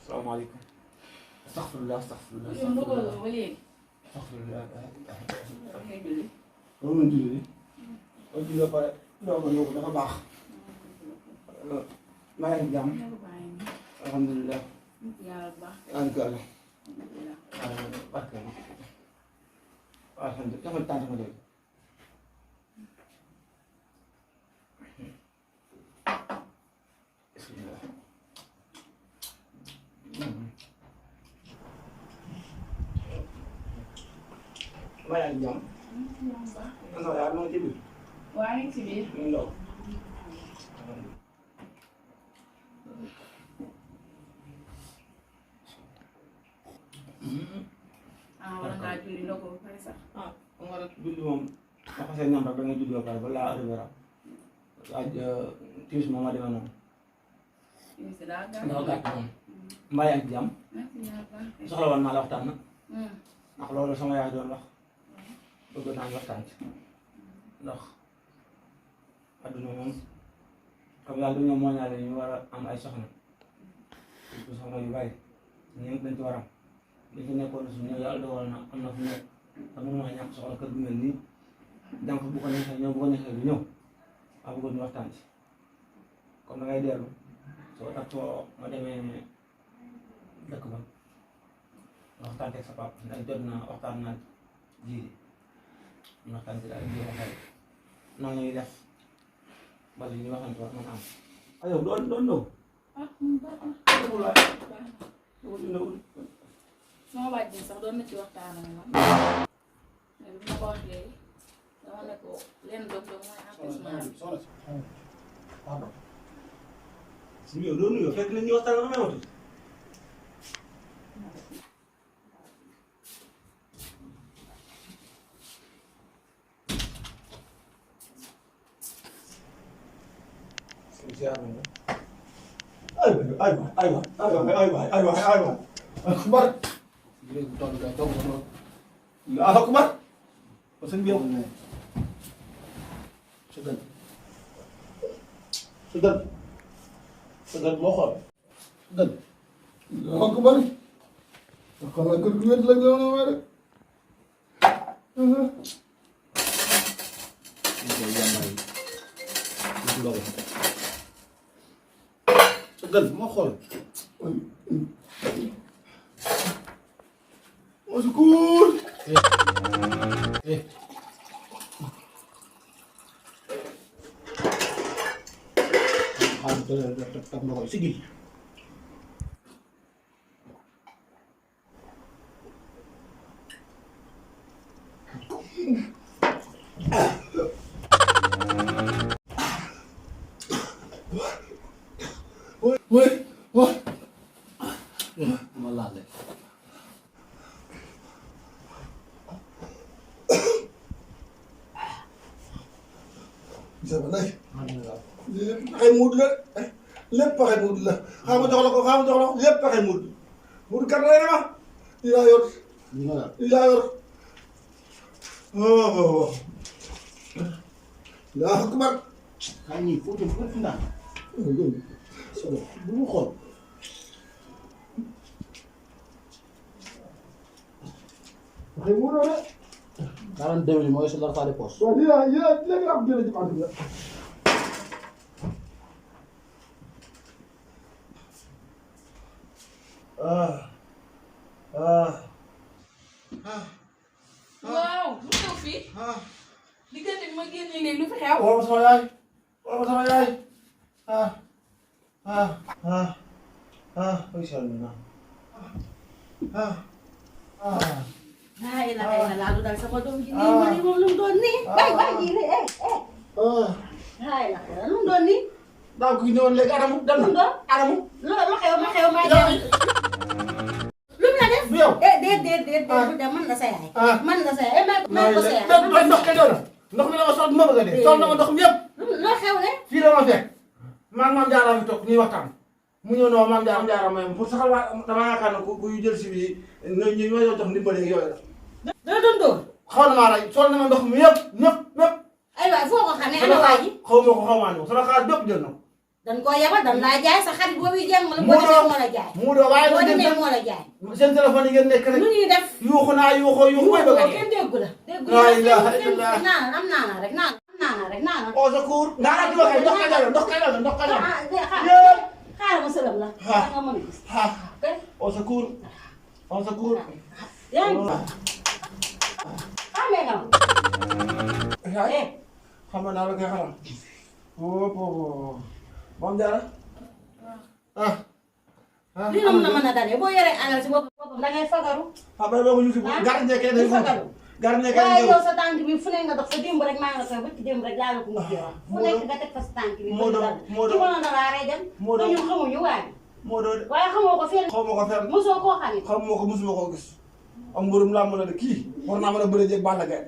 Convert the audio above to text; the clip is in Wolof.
salaamaaleykum. astaghfirullah astaghfirullah. yow ndogal la ba léegi. astaghfirullah. da ngay julli. loolu lañ julli. ba julli ba pare doo ko yóbbu dafa baax. maa ngi jàmm. alhamdulilah. yàlla bu baax. alhamdulilah. barke ma. alhamdulilah dafa tànn ma léegi. bismillah. maa ngi jàmm. non yaa ngi ci biir. waa ngi ci biir. ñu ndaw. wala ngaa julli ndogu ba pare sax. ah xam nga rek julli moom boo xasee ñam rek da ngay julli ba pare ba laa arrivé ra laaj timis moom ma demee noonu. timis daa gàtt. ndax gàtt moom. mbaa yaa ngi ci jàmm. soxla woon naa la waxtaan nag. ndax loolu sama yaay doon wax. bëgg naa ñu waxtaan ci. ndax adduna moom comme yàlla dañoo mooñaale ñu war a am ay soxna. soxna yu bari ñeent dañ ci war a am. li fi nekkoon suñu ñëw yàlla dogal na am na fu nekk te mënu maa ñàkk soxla kër gu mel nii jànk bu ko neexee ñëw bu ko neexee du ñëw a bëggoon ñu waxtaan ci comme da ngay dellu soo takkoo ma demee dëkk ba nga waxtaan ak sa papa ndax jot na waxtaan naa jiiri ñu waxtaan ci daal di waxtaan noonu ñuy def ba li ñu waxante wax mën a am ayow doon ñëw sama bàjjen sax doon na ci waxtaan ak man mais bi ma ko waxee dama ne ko leen dog-dog mooy empêchement. pardon. si yow doo nuyoo fekk nañ ñu waxtaan ak amatu. aywa akbar. léegi tool bi toog na lool. Allahu akbar. sëñ bi yow. sa dën moo xool. dën. Allahu akbar. xam nga kër gi wér la nga woon rek. sa dën moo xool. au secours. xam nga koy sigil. ma laal de. lépp pexe muut la lépp pexe muut la xaaral ma jox la ko xaaral ma jox la ko lépp pexe muut muut kat rey na ma lii laa yor lii laa yor oh Allahu akbar. xëy na foo jëm foo fi ndaan. bu mu xool. waxee mu doon rek. 42 000 mooy sur l'argent de poche. waaw lii laa léegi laa ko jëlee ci banque bi la. waaw lu xew fii. diggante bi ma génnee léegi lu fi xew. woo sama yaay woo sama yaay incha allah laa ilaaha illallaah lu dal sama doom ji nii ma ni moom lu mu doon nii. bay ji nii laa ilaaha illallaah lu mu doon nii. daaw kii ñëwoon léegi Adamu dem na Adamu. ma xew maa ngi dem. lu mu la def. du yow déet bu dem man la sa yaay. man la sa yaay may ko sa yaay. ndox kay doon ndox mi la ma soxla ma bëgg a dee. soxla na ma ndox mi yëpp. loo xewle. fii la ma fekk maa ngi maam Diarra fi toog ñuy waxtaan mu ñëw noo maam Diarra may pour saxal waa damaa yaakaar ne ku jël si bii ñu ma jox ndimbali yooyu la. dana doon dóor. xaw na maa rey soxla na ma ndox mi yëpp ñëpp ay waay foo ko xamee ana waa ji. xaw ma ko xamaan ko sama xaalis bépp jël na ko. dañ koo yebal dañ laa jaay sa xarit boobu yi jéem la boo demee moo la jaay. mu doon waaye boo demee moo la jaay. seen téléphone yi ngeen nekk rek. lu ñuy def. yuuxu naa yuuxu may bëgg a dee. kenn déggu la. déggu la ilaha illallah. naana am naana rek naana. au secours. naana ci waxee ndox ka jàll ndox ka jàll ndox ka jàll. xaaral ma sëlam la. nga mën a gis. au secours. au secours. yaa ngi xamee nga ma. xam naa la koy xaram. moom Diarra. lii la mun a mën a dalee boo yoree alal si boppam da ngay fagaru. ah bay boobu ñu si gardien kay day fagaru. gardien kay waaye yow sa tànk bi fu ne nga dox sa démb rek maa nga koy bëgg démb rek laa la ko mujjee wax. fu nekk nga teg fa sa tànk bi. moo doon moo doon ci mënoon na laa rey dem. moo doon ñun xamuñu waaye. moo doon waaye xamoo ko fenn. xaw ma ko fenn. mosoo koo xamee. xaw ma ko mosuma koo gis. am mbërum laa mën a de kii war naa mën a bëre jeeg Balla Gaye